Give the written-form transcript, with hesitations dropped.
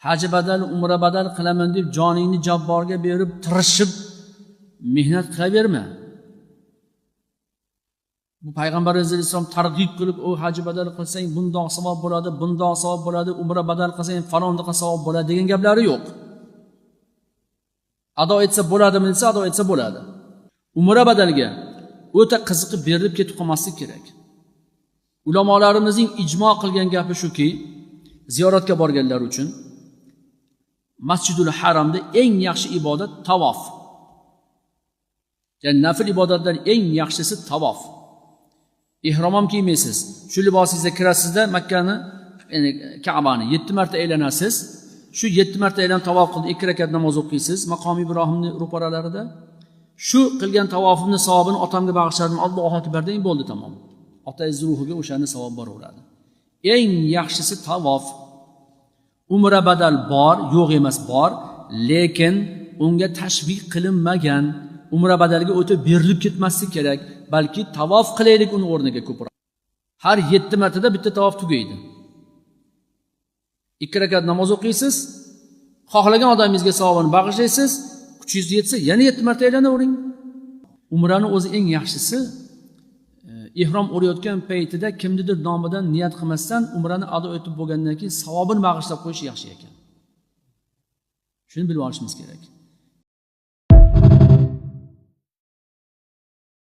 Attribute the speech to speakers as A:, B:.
A: Haj badal, umra badal qilaman deb joningni jabborga berib, tirishib mehnat qilaverma. Bu payg'ambarimiz alayhissalom targ'ib qilib, u haj badal qilsang bundoq savob bo'ladi, bundoq savob bo'ladi, umra badal qilsang falondaqa savob bo'ladi degan gaplari yo'q. Ado etsa bo'ladimi desa, ado etsa bo'ladi. Umra badalga o'ta qiziqib berilib ketib qolmaslik kerak. Ulamolarimizning ijmo qilgan gapi shuki, ziyoratga borganlar uchun Masjidul Haramda eng yaxshi ibodat tavof. Ya'ni nafl ibodatlar eng yaxshisi tavof. Ihrom ham kiymaysiz. Shu libosingizda kirasizda Makkani, ya'ni Ka'bani 7 marta aylanasiz. Shu 7 marta aylanib tavof qilib 2 rakat namoz o'qiysiz maqom Ibrohimning ro'paralarida. Shu qilgan tavofimni savobini otamga bag'ishladim, Allohu akbar deng, bo'ldi, tamom. Otangiz ruhiga o'shani savob boraveradi. Eng yaxshisi tavof. Umra badal bor, yo'q emas, bor, lekin unga tashviq qilinmagan. Umra badalga o'ta berilib ketmaslik kerak, balki tavof qilaylik uni o'rniga ko'proq. Har 7 martada bitta tavof tugaydi. 2 rakat namoz o'qiysiz, xohlagan odamingizga savobini bag'ishlaysiz, kuchingiz yetsa yana 7 marta aylanavering. Umrani o'zi eng yaxshisi ihrom o'rayotgan paytida kimnidir nomidan niyat qilmasdan umrani ado etib bo'lgandan keyin savobini bag'ishlab qo'yish yaxshi ekan. Shuni bilib olishimiz kerak.